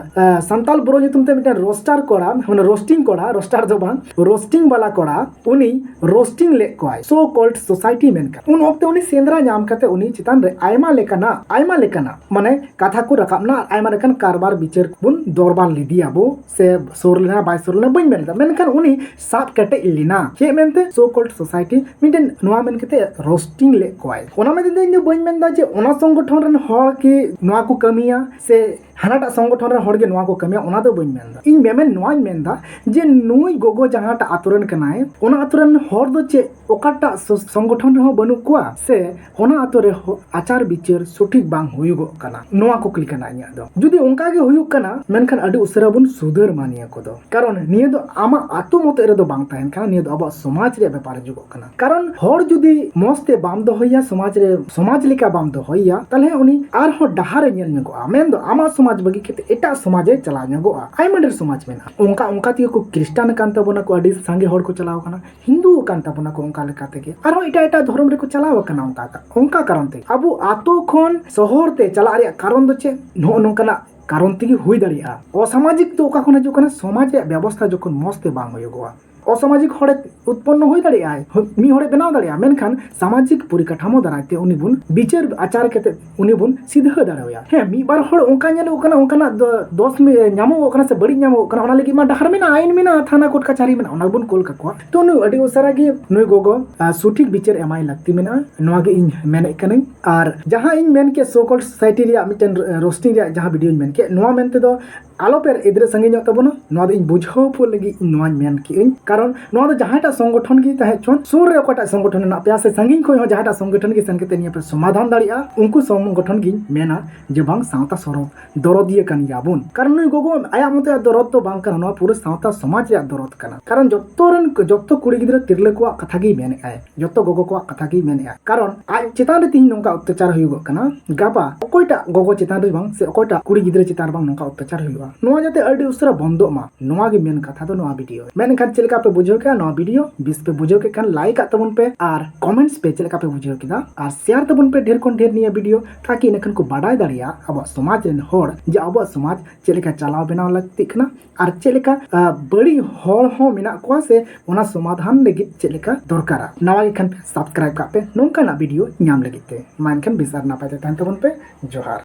ᱥᱟᱱᱛᱟᱞ ᱵᱨᱳ ᱧᱩᱛᱩᱢ ᱛᱮ ᱢᱤᱫᱴᱮᱱ ᱨᱳᱥᱴᱟᱨ ᱠᱚᱲᱟ, ᱢᱟᱱᱮ ᱨᱳᱥᱴᱤᱝ ᱠᱚᱲᱟ, ᱨᱳᱥᱴᱟᱨ ᱫᱚ ᱵᱟᱝ, ᱨᱳᱥᱴᱤᱝ ᱵᱟᱞᱟ ᱠᱚᱲᱟ, ᱩᱱᱤ ᱨᱳᱥᱴᱤᱝ ᱞᱮᱫ ᱠᱚᱣᱟᱭ ᱥᱳ ᱠᱚᱞᱰ ᱥᱳᱥᱟᱭᱴᱤ ᱢᱮᱱᱠᱷᱟᱱ ᱩᱱ ᱚᱠᱛᱮ ᱩᱱᱤ ᱥᱮᱸᱫᱽᱨᱟ ᱧᱟᱢ ᱠᱟᱛᱮ ᱩᱱᱤ ᱪᱮᱛᱟᱱ ᱨᱮ ᱟᱭᱢᱟ ᱞᱮᱠᱟᱱᱟᱜ ᱟᱭᱢᱟ ᱞᱮᱠᱟᱱᱟᱜ ᱢᱟᱱᱮ ᱠᱟᱛᱷᱟ ᱠᱚ ᱨᱟᱠᱟᱵ ᱮᱱᱟ ᱟᱨ ᱟᱭᱢᱟ ᱞᱮᱠᱟᱱ ᱠᱟᱨᱵᱟᱨ ᱵᱤᱪᱟᱹᱨ ᱵᱚᱱ ᱫᱚᱨᱵᱟᱨ ᱞᱮᱫᱮᱭᱟᱵᱚ, ᱥᱮ ᱥᱩᱨ ᱞᱮᱱᱟ ᱵᱟᱭ ᱥᱩᱨ ᱞᱮᱱᱟ ᱵᱟᱹᱧ ᱢᱮᱱ ᱮᱫᱟ, ᱢᱮᱱᱠᱷᱟᱱ ᱩᱱᱤ ᱥᱟᱵ ᱠᱮᱴᱮᱡ ᱞᱮᱱᱟ᱾ ᱪᱮᱫ ᱢᱮᱱᱛᱮ? ᱥᱳ ᱠᱚᱞᱰ ᱥᱳᱥᱟᱭᱴᱤ ᱢᱤᱫᱴᱮᱱ ᱱᱚᱣᱟ ᱢᱮᱱ ᱠᱟᱛᱮ ᱨᱳᱥᱴᱤᱝ ᱞᱮᱫ ᱠᱚᱣᱟᱭ᱾ ᱚᱱᱟ ᱢᱮᱱᱛᱮ ᱫᱚ ᱤᱧ ᱫᱚ ᱵᱟᱹᱧ ᱢᱮᱱᱫᱟ ᱡᱮ ᱚᱱᱟ ᱥᱚᱝᱜᱚᱴᱷᱚᱱ ᱨᱮᱱ ᱦᱚᱲ ᱠᱤ ᱱᱚᱣᱟ ᱠᱚ ᱠᱟᱹᱢᱤᱭᱟ ᱥᱮ ᱦᱟᱱᱟᱴᱟᱜ ᱥᱚᱝᱜᱚᱴᱷᱚᱱ ᱨᱮᱱ ᱦᱚᱲ ᱜᱮ ᱱᱚᱣᱟ ᱠᱚ ᱠᱟᱹᱢᱤᱭᱟ, ᱚᱱᱟ ᱫᱚ ᱵᱟᱹᱧ ᱢᱮᱱᱫᱟ᱾ ᱤᱧ ᱢᱮᱢᱮᱱ ᱱᱚᱣᱟᱧ ᱢᱮᱱᱫᱟ ᱡᱮ ᱱᱩᱭ ᱜᱚᱜᱚ ᱡᱟᱦᱟᱸᱴᱟᱜ ᱟᱛᱳ ᱨᱮᱱ ᱠᱟᱱᱟᱭ, ᱚᱱᱟ ᱟᱛᱳ ᱨᱮᱱ ᱦᱚᱲ ᱫᱚ ᱪᱮᱫ ᱚᱠᱟᱴᱟᱜ ᱥᱚ- ᱥᱚᱝᱜᱚᱴᱷᱚᱱ ᱨᱮᱦᱚᱸ ᱵᱟᱹᱱᱩᱜ ᱠᱚᱣᱟ, ᱥᱮ ᱚᱱᱟ ᱟᱛᱳ ᱨᱮ ᱦᱚ- ᱟᱪᱟᱨ ᱵᱤᱪᱟᱹᱨ ᱥᱚᱴᱷᱤᱠ ᱵᱟᱝ ᱦᱩᱭᱩᱜᱚᱜ ᱠᱟᱱᱟ? ᱱᱚᱣᱟ ᱠᱩᱠᱞᱤ ᱠᱟᱱᱟ ᱤᱧᱟᱹᱜ ᱫᱚ᱾ ᱡᱩᱫᱤ ᱚᱱᱠᱟ ᱜᱮ ᱦᱩᱭᱩᱜ ᱠᱟᱱᱟ, ᱢᱮᱱᱠᱷᱟᱱ ᱟᱹᱰᱤ ᱩᱥᱟᱹᱨᱟ ᱵᱚᱱ ᱥᱩᱫᱷᱟᱹᱨ ᱢᱟ ᱱᱤᱭᱟᱹ ᱠᱚᱫᱚ, ᱠᱟᱨᱚᱱ ᱱᱤᱭᱟᱹ ᱫᱚ ᱟᱢᱟᱜ ᱟᱛᱳ ᱢᱚᱛᱚᱡ ᱨᱮᱫᱚ ᱵᱟᱝ ᱛᱟᱦᱮᱱ ᱠᱟᱱᱟ, ᱱᱤᱭᱟᱹ ᱫᱚ ᱟᱵᱚᱣᱟᱜ ᱥᱚᱢᱟᱡᱽ ᱨᱮᱭᱟᱜ ᱵᱮᱯᱟᱨ ᱦᱤᱡᱩᱜᱚᱜ ᱠᱟᱱᱟ᱾ ᱠᱟᱨᱚᱱ ᱦᱚᱲ ᱡᱩᱫᱤ ᱢᱚᱸᱡᱽ ᱛᱮ ᱵᱟᱢ ᱫᱚᱦᱚᱭᱟ, ᱥᱚᱢᱟᱡᱽ ᱨᱮ, ᱥᱚᱢᱟᱡᱽ ᱞᱮᱠᱟ ᱵᱟᱢ ᱫᱚᱦᱚᱭᱟ, ᱛᱟᱦᱞᱮ ᱩᱱᱤ ᱟᱨᱦᱚᱸ ᱰᱟᱦᱟᱨ ᱮ ᱧᱮᱞ ᱧᱚᱜᱚᱜᱼᱟ, ᱢᱮᱱᱫᱚ ᱟᱢᱟᱜ ᱥᱚᱢᱟᱡᱽ ᱵᱟᱹᱜᱤ ᱠᱟᱛᱮ ᱮᱴᱟᱜ ᱥᱚᱢᱟᱡᱽ ᱮ ᱪᱟᱞᱟᱣ ᱧᱚᱜᱚᱜᱼᱟ᱾ ᱟᱭᱢᱟ ᱰᱷᱮᱨ ᱥᱚᱢᱟᱡᱽ ᱢᱮᱱᱟᱜᱼᱟ, ᱚᱱᱠᱟ ᱚᱱᱠᱟ ᱛᱮᱜᱮ ᱠᱚ ᱠᱷᱨᱤᱥᱴᱟᱱ ᱟᱠᱟᱱ ᱛᱟᱵᱚᱱᱟ ᱠᱚ, ᱟᱹᱰᱤ ᱥᱟᱸᱜᱮ ᱦᱚᱲ ᱠᱚ ᱪᱟᱞᱟᱣ ᱟᱠᱟᱱᱟ, ᱦᱤᱱᱫᱩ ᱟᱠᱟᱱ ᱛᱟᱵᱚᱱᱟ ᱠᱚ, ᱚᱱᱠᱟ ᱞᱮᱠᱟ ᱛᱮᱜᱮ ᱟᱨᱦᱚᱸ ᱮᱴᱟᱜ ᱮᱴᱟᱜ ᱫᱷᱚᱨᱚᱢ ᱨᱮᱠᱚ ᱪᱟᱞᱟᱣ ᱟᱠᱟᱱᱟ᱾ ᱚᱱᱠᱟ ᱠᱟ- ᱚᱱᱠᱟ ᱠᱟᱨᱚᱱ ᱛᱮ ᱟᱵᱚ ᱟᱛᱳ ᱠᱷᱚᱱ ᱥᱚᱦᱚᱨ ᱛᱮ ᱪᱟᱞᱟᱜ ᱨᱮᱭᱟᱜ ᱠᱟᱨᱚᱱ ᱫᱚ ᱪᱮᱫ? ᱱᱚᱜᱼᱚ ᱱᱚᱝᱠᱟᱱᱟᱜ ᱠᱟᱨᱚᱱ ᱛᱮᱜᱮ ᱦᱩᱭ ᱫᱟᱲᱮᱭᱟᱜᱼᱟ᱾ ᱚᱥᱟᱢᱟᱡᱤᱠ ᱫᱚ ᱚᱠᱟ ᱠᱷᱚᱱ ᱦᱤᱡᱩᱜ ᱠᱟᱱᱟ? ᱥᱚᱢᱟᱡᱽ ᱨᱮᱭᱟᱜ ᱵᱮᱵᱚᱥᱛᱷᱟ ᱡᱚᱠᱷᱚᱱ ᱢᱚᱸᱡᱽ ᱛᱮ ᱵᱟᱝ ᱦᱩᱭᱩᱜᱚᱜᱼᱟ, ᱚᱥᱟᱢᱟᱡᱤᱠ ᱦᱚᱲᱮ ᱩᱛᱯᱚᱱᱱᱚ ᱦᱩᱭ ᱫᱟᱲᱮᱭᱟᱜᱼᱟᱭ, ᱦᱚ- ᱢᱤᱫ ᱦᱚᱲᱮ ᱵᱮᱱᱟᱣ ᱫᱟᱲᱮᱭᱟᱜᱼᱟ, ᱢᱮᱱᱠᱷᱟᱱ ᱥᱟᱢᱟᱡᱤᱠ ᱯᱚᱨᱤᱠᱟᱴᱷᱟᱢᱳ ᱫᱟᱨᱟᱭ ᱛᱮ ᱩᱱᱤ ᱵᱚᱱ ᱵᱤᱪᱟᱹᱨ ᱟᱪᱟᱨ ᱠᱟᱛᱮ ᱩᱱᱤ ᱵᱚᱱ ᱥᱤᱫᱷᱟᱹ ᱫᱟᱲᱮᱣᱟᱭᱟ᱾ ᱦᱮᱸ, ᱢᱤᱫ ᱵᱟᱨ ᱦᱚᱲ ᱚᱱᱠᱟ ᱧᱮᱞᱚᱜ ᱠᱟᱱᱟ, ᱚᱱᱠᱟᱱᱟᱜ ᱫᱚ ᱫᱚᱥ ᱢᱤ- ᱧᱟᱢᱚᱜᱚᱜ ᱠᱟᱱᱟ ᱥᱮ ᱵᱟᱹᱲᱤᱡ ᱧᱟᱢᱚᱜᱚᱜ ᱠᱟᱱᱟ, ᱚᱱᱟ ᱞᱟᱹᱜᱤᱫ ᱢᱟ ᱰᱟᱦᱟᱨ ᱢᱮᱱᱟᱜᱼᱟ, ᱟᱭᱤᱱ ᱢᱮᱱᱟᱜᱼᱟ, ᱛᱷᱟᱱᱟ ᱠᱳᱨᱴ ᱠᱟᱪᱷᱟᱨᱤ ᱢᱮᱱᱟᱜᱼᱟ, ᱚᱱᱟ ᱵᱚᱱ ᱠᱳᱞ ᱠᱟᱠᱚᱣᱟ᱾ ᱛᱚ ᱱᱩᱭ ᱟᱹᱰᱤ ᱩᱥᱟᱹᱨᱟ ᱜᱮ ᱱᱩᱭ ᱜᱚᱜᱚ ᱟᱨ ᱥᱚᱴᱷᱤᱠ ᱵᱤᱪᱟᱹᱨ ᱮᱢᱟᱭ ᱞᱟᱹᱠᱛᱤ ᱢᱮᱱᱟᱜᱼᱟ, ᱱᱚᱣᱟ ᱜᱮ ᱤᱧ ᱢᱮᱱᱮᱫ ᱠᱟᱹᱱᱟᱹᱧ᱾ ᱟᱨ ᱡᱟᱦᱟᱸ ᱤᱧ ᱢᱮᱱ ᱠᱮᱫ so called society ᱨᱮᱭᱟᱜ ᱢᱤᱫᱴᱮᱱ ᱨᱳᱥᱴᱤᱝ ᱨᱮᱭᱟᱜ ᱡᱟᱦᱟᱸ ᱵᱷᱤᱰᱤᱭᱳᱧ ᱢᱮᱱ ᱠᱮᱫ, ᱱᱚᱣᱟ ᱢᱮᱱ ᱛᱮᱫᱚ ᱟᱞᱚᱯᱮ ᱮᱫᱽᱨᱮ ᱥᱟᱺᱜᱤᱧᱚᱜ ᱛᱟᱵᱚᱱᱟ, ᱱᱚᱣᱟ ᱫᱚ ᱤᱧ ᱵᱩᱡᱷᱟᱹᱣ ᱯᱚ ᱞᱟᱹᱜᱤᱫ ᱤᱧ ᱱᱚᱣᱟᱧ ᱢᱮᱱ ᱠᱮᱫᱟᱹᱧ᱾ ᱠᱟᱨᱚᱱ ᱱᱚᱣᱟ ᱫᱚ ᱡᱟᱦᱟᱸᱭᱴᱟᱜ ᱥᱚᱝᱜᱚᱴᱷᱚᱱ ᱜᱮ ᱛᱟᱦᱮᱸ ᱦᱚᱪᱚᱱ, ᱥᱩᱨ ᱨᱮ ᱚᱠᱟᱴᱟᱜ ᱥᱚᱝᱜᱚᱴᱷᱚᱱ ᱢᱮᱱᱟᱜ ᱯᱮᱭᱟ ᱥᱮ ᱥᱟᱺᱜᱤᱧ ᱠᱷᱚᱱ ᱦᱚᱸ ᱡᱟᱦᱟᱸᱴᱟᱜ ᱥᱚᱝᱜᱚᱴᱷᱚᱱ ᱜᱮ ᱥᱮᱱ ᱠᱟᱛᱮ ᱱᱤᱭᱟᱹ ᱯᱮ ᱥᱚᱢᱟᱫᱷᱟᱱ ᱫᱟᱲᱮᱭᱟᱜᱼᱟ, ᱩᱱᱠᱩ ᱥᱚᱝᱜᱚᱴᱷᱚᱱ ᱜᱤᱧ ᱢᱮᱱᱟ ᱡᱮ ᱵᱟᱝ, ᱥᱟᱶᱛᱟ ᱥᱚᱨᱚᱛ ᱫᱚᱨᱚᱫᱤᱭᱟᱹ ᱠᱟᱱ ᱜᱮᱭᱟ ᱵᱚᱱ᱾ ᱠᱟᱨᱚᱱ ᱱᱩᱭ ᱜᱚᱜᱚ ᱟᱭᱟᱜ ᱢᱚᱛᱚ ᱫᱚᱨᱚᱫ ᱫᱚ ᱵᱟᱝ ᱠᱟᱱᱟ, ᱱᱚᱣᱟ ᱯᱩᱨᱟᱹ ᱥᱟᱶᱛᱟ ᱥᱚᱢᱟᱡᱽ ᱨᱮᱭᱟᱜ ᱫᱚᱨᱚᱫ ᱠᱟᱱᱟ᱾ ᱠᱟᱨᱚᱱ ᱡᱚᱛᱚ ᱨᱮᱱ, ᱡᱚᱛᱚ ᱠᱩᱲᱤ ᱜᱤᱫᱽᱨᱟᱹ ᱛᱤᱨᱞᱟᱹ ᱠᱚᱣᱟᱜ ᱠᱟᱛᱷᱟ ᱜᱮᱭ ᱢᱮᱱᱮᱫᱼᱟᱭ, ᱡᱚᱛᱚ ᱜᱚᱜᱚ ᱠᱚᱣᱟᱜ ᱠᱟᱛᱷᱟ ᱜᱮᱭ ᱢᱮᱱᱮᱫᱼᱟ᱾ ᱠᱟᱨᱚᱱ ᱟᱡ ᱪᱮᱛᱟᱱ ᱨᱮ ᱛᱤᱦᱤᱧ ᱱᱚᱝᱠᱟ ᱚᱛᱛᱟᱪᱟᱨ ᱦᱩᱭᱩᱜᱚᱜ ᱠᱟᱱᱟ, ᱜᱟᱯᱟ ᱚᱠᱚᱭᱴᱟᱜ ᱜᱚᱜᱚ ᱪᱮᱛᱟᱱ ᱨᱮ ᱵᱟᱝ ᱥᱮ ᱚᱠᱚᱭᱴᱟᱜ ᱠᱩᱲᱤ ᱜᱤᱫᱽᱨᱟᱹ ᱪᱮᱛᱟᱱ ᱨᱮ ᱵᱟᱝ ᱱᱚᱝᱠᱟ ᱚᱛᱛᱟᱪᱟᱨ ᱦᱩᱭᱩᱜᱼᱟ, ᱱᱚᱣᱟ ᱡᱟᱛᱮ ᱟᱹᱰᱤ ᱩᱥᱟᱹᱨᱟ ᱵᱚᱱᱫᱚᱜ ᱢᱟ, ᱱᱚᱣᱟ ᱜᱮ ᱢᱮᱱ ᱠᱟᱛᱷᱟ ᱫᱚ ᱱᱚᱣᱟ ᱵᱷᱤᱰᱤᱭᱳ᱾ ᱢᱮᱱᱠᱷᱟᱱ ᱪᱮᱫ ᱞᱮᱠᱟ ᱯᱮ ᱵᱩᱡᱷᱟᱹᱣ ᱠᱮᱫᱟ ᱱᱚᱣᱟ ᱵᱷᱤᱰᱤᱭᱳ? ᱵᱮᱥ ᱯᱮ ᱵᱩᱡᱷᱟᱹᱣ ᱠᱮᱫ ᱠᱷᱟᱱ ᱞᱟᱭᱤᱠ ᱟᱜ ᱛᱟᱵᱚᱱ ᱯᱮ, ᱟᱨ ᱠᱚᱢᱮᱱᱴᱥ ᱯᱮ ᱪᱮᱫ ᱞᱮᱠᱟ ᱯᱮ ᱵᱩᱡᱷᱟᱹᱣ ᱠᱮᱫᱟ, ᱟᱨ ᱥᱮᱭᱟᱨ ᱛᱟᱵᱚᱱ ᱯᱮ ᱰᱷᱮᱨ ᱠᱷᱚᱱ ᱰᱷᱮᱨ ᱱᱤᱭᱟᱹ ᱵᱷᱤᱰᱤᱭᱳ, ᱛᱟᱠᱤ ᱤᱱᱟᱹ ᱠᱷᱟᱱ ᱠᱚ ᱵᱟᱰᱟᱭ ᱫᱟᱲᱮᱭᱟᱜᱼᱟ ᱟᱵᱚᱣᱟᱜ ᱥᱚᱢᱟᱡᱽ ᱨᱮᱱ ᱦᱚᱲ ᱡᱮ ᱟᱵᱚᱣᱟᱜ ᱥᱚᱢᱟᱡᱽ ᱪᱮᱫ ᱞᱮᱠᱟ ᱪᱟᱞᱟᱣ ᱵᱮᱱᱟᱣ ᱞᱟᱹᱠᱛᱤᱜ ᱠᱟᱱᱟ, ᱟᱨ ᱪᱮᱫ ᱞᱮᱠᱟ, ᱟ, ᱵᱟᱹᱲᱤᱡ ᱦᱚᱲ ᱦᱚᱸ ᱢᱮᱱᱟᱜ ᱠᱚᱣᱟ ᱥᱮ ᱚᱱᱟ ᱥᱚᱢᱟᱫᱷᱟᱱ ᱞᱟᱹᱜᱤᱫ ᱪᱮᱫ ᱞᱮᱠᱟ ᱫᱚᱨᱠᱟᱨᱟ᱾ ᱱᱟᱣᱟ ᱜᱮ ᱠᱷᱟᱱ ᱯᱮ ᱥᱟᱵᱥᱠᱨᱟᱭᱤᱵ ᱠᱟᱜ ᱯᱮ ᱱᱚᱝᱠᱟᱱᱟᱜ ᱵᱷᱤᱰᱤᱭᱳ ᱧᱟᱢ ᱞᱟᱹᱜᱤᱫ ᱛᱮ᱾ ᱢᱟ ᱮᱱᱠᱷᱟᱱ ᱵᱮᱥ ᱟᱨ ᱱᱟᱯᱟᱭ ᱛᱮ ᱛᱟᱦᱮᱱ ᱛᱟᱵᱚᱱ ᱯᱮ᱾ ᱡᱚᱦᱟᱨ᱾